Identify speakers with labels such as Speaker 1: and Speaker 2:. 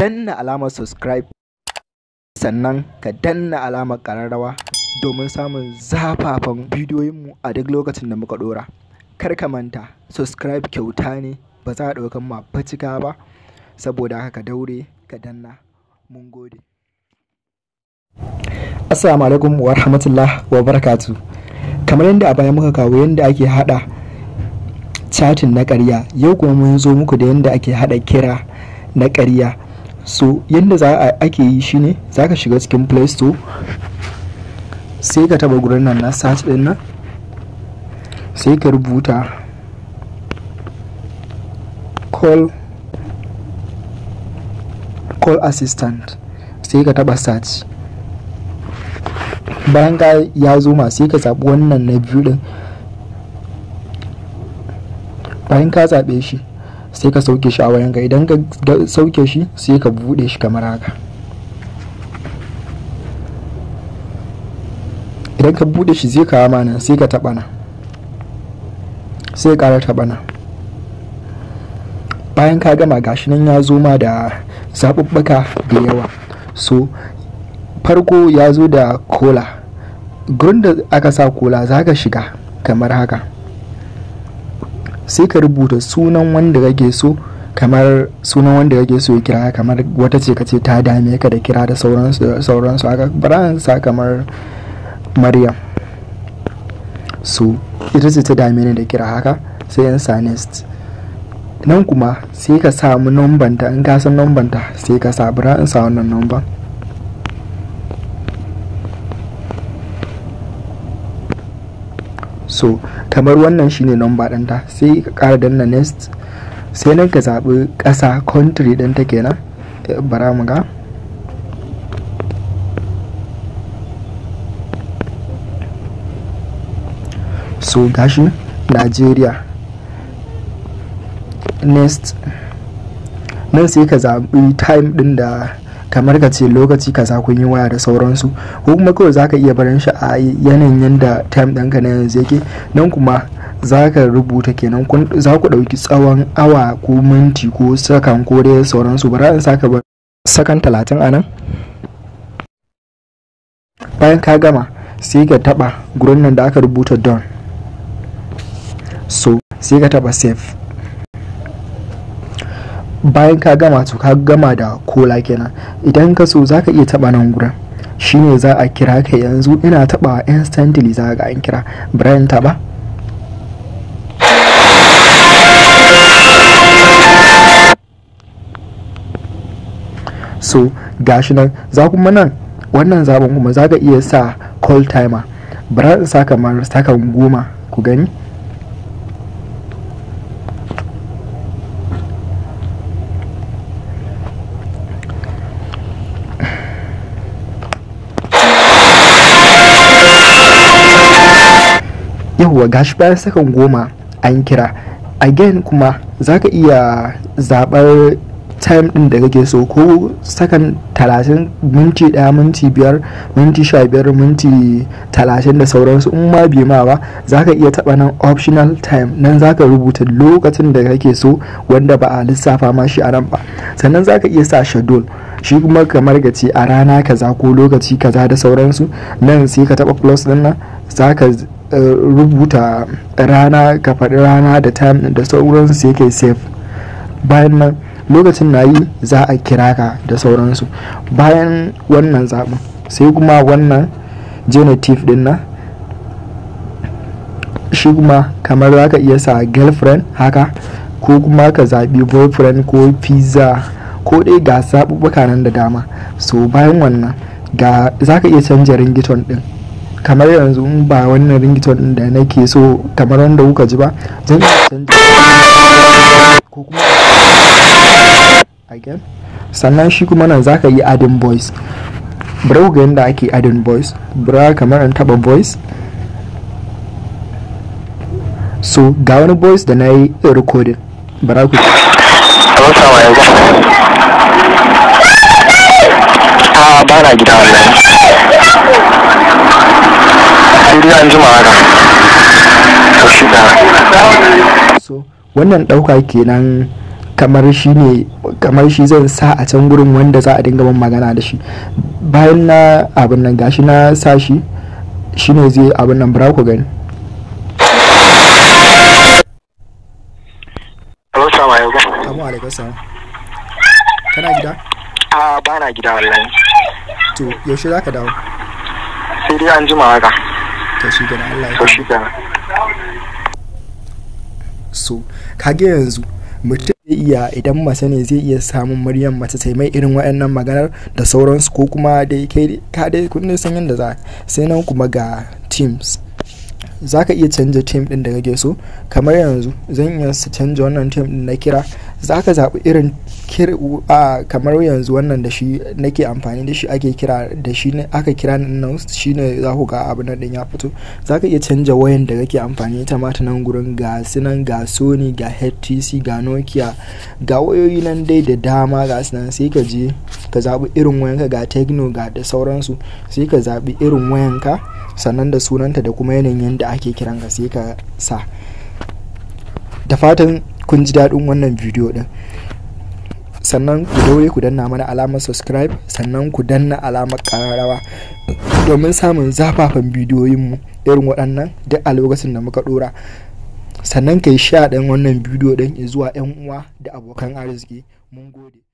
Speaker 1: Danna alamar subscribe, sannan ka danna alamar ƙararrawa domin samun zafafan bidiyoyinmu a duk lokacin da muka ɗora. Kar ka manta, subscribe kyauta ne, ba za a ɗaukan ma facika ba, saboda haka ka daure ka danna. Mun gode. Assalamu alaikum wa rahmatullah wa barakatu. Kamar yadda a baya muka kawo yadda ake haɗa chatting na ƙarya, yau kuma mun zo muku da yadda ake haɗa kira na ƙarya. So yadda za a ake yi shine za ka shiga cikin Play Store, sai ka taɓa gurin nan na search ɗin nan, sai ka rubuta call assistant, sai ka taɓa search. Bayan ka ya zo ma, sai ka zaɓi wannan na biyu ɗin. Bayan ka zaɓe shi, sai ka sauke shi a wayanka. Idan ka sauke shi, sai ka buɗe shi kamar haka. Idan ka buɗe shi, zai kawo ma nan, sai ka taɓa nan, sai ka ƙara taɓa nan. Bayan ka gama, gashi nan ya zo ma da zaɓuɓɓuka da yawa. So farko ya zo da caller. Gurin da aka sa caller, za ka shiga kamar haka, sai ka rubuta sunan wanda kake so, kamar sunan wanda kake so ya kira, kamar wata ce kace ta dame ka da kira da sauransu da sauransu haka. Bara in sa kamar Maryam. So ita ce ta dame ni da kira haka, sai in sa next. Nan kuma sai ka samu numban ta, in ka san numban ta sai ka sa. Bara in sa wannan numban. So kamar wannan shine number ɗinta, sai ka ƙara danna next. Sai nan ka zaɓi ƙasa, country ɗinta kenan. Bara mu ga. So gashi Nigeria, next. Nan sai ka zaɓi time ɗin da kamar ka ce lokaci kaza kun yi waya da sauransu, ko kuma kawai za ka iya barin shi a yanayin yanda time ɗinka na yanzu yake. Nan kuma za ka rubuta kenan za ku ɗauki tsawon awa ko minti ko sakan ko dai sauransu. Bara in saka bar sakan 30 a nan. Bayan ka gama, sai ka taɓa gurin nan da aka rubuta done. So sai ka taɓa save. Bayan ka gama, to ka gama da caller kenan. Idan ka so, za ka iya taɓa nan gurin, shine za a kira ka. Yanzu ina taɓa, instantly za ga an kira. Bari in taɓa. So gashi nan. Za kuma nan wannan zaɓin kuma za ka iya sa call timer. Bari in sa kamar sakan 10 ku gani. Yawwa, gashi bayan sakan 10 an kira. Again kuma za ka iya zaɓar time ɗin da kake so, ko sakan 30, minti 1, minti 5, minti 15, minti 30 da sauransu. In ma bai ma ba, za ka iya taɓa nan optional time. Nan za ka rubuta lokacin da kake so wanda ba a lissafa ma shi a nan ba. Sannan za ka iya sa schedule, shi kuma kamar ka ce a rana kaza ko lokaci kaza da sauransu. Nan sai ka taɓa plus ɗin nan, za ka rubuta rana, ka faɗi rana da time da sauransu, sai kai save. Bayan nan lokacin na yi za a kira ka da sauransu. Bayan wannan zaɓin, sai kuma wannan generative ɗin nan. Shi kuma kamar za ka iya sa girlfriend haka, ko kuma ka zaɓi boyfriend ko pizza ko dai ga zaɓuɓɓuka nan da dama. So bayan wannan ga za ka iya canja ringtone ɗin. Kamar yanzu in ba wannan ringtone ɗin da nake so kamar wanda kuka ji ba, zan iya canja ko kuma again. Sannan shi kuma nan za ka yi adding voice. Bari ku ga yadda ake adding voice. Bari kamar in taɓa voice. So ga wani voice da na yi recording, bara ku.
Speaker 2: Assalamu alaikum. A ba na gida wallahi. Sai dai an jima haka. To shi da.
Speaker 1: So wannan ɗauka kenan. Kamar shi ne, kamar shi zan sa a can gurin wanda za a dinga min magana da shi. Bayan na abin nan, gashi na sa shi, shine zai abin nan, bara ku gani.
Speaker 2: Hello, salamu alaikum.
Speaker 1: Assalamu alaikum salam. Kana gida?
Speaker 2: A, ba na gida wallahi.
Speaker 1: To, yaushe za ka dawo?
Speaker 2: Sai dai an jima haka.
Speaker 1: To shi kenan, Allah ya
Speaker 2: To shi kenan.
Speaker 1: So kage yanzu mutum zai iya, idan mace ne, zai iya samun muryar mace sai mai irin waɗannan maganar da sauransu, ko kuma dai kai ka dai kun san yadda za. Sai nan kuma ga themes. Za ka iya canja theme ɗin da kake so. Kamar yanzu zan iya canja wannan theme ɗin na kira. Za ka zaɓi irin a kamar yanzu wannan da shi nake amfani da shi, ake kira da shi ne aka kira nan, shine za ku ga abin nan ɗin ya fito. Za ka iya canja wayan da kake amfani ita ma ta nan gurin. Ga su nan, ga Sony, ga HTC, ga Nokia, ga wayoyi nan dai da dama, ga su nan. Sai ka je ka zaɓi irin wayanka, ga Tecno, ga da sauransu. Sai ka zaɓi irin wayanka, sannan da sunanta da kuma yanayin yadda ake kiran ka, sai ka sa. Da fatan kun ji daɗin wannan bidiyo ɗin. Sannan ku daure ku danna mana alamar subscribe, sannan ku danna alamar ƙararrawa domin samun zafafan bidiyoyinmu irin waɗannan duk a lokacin da muka ɗora. Sannan ka yi share ɗin wannan bidiyo ɗin zuwa 'yan uwa da abokan arziki. Mun gode.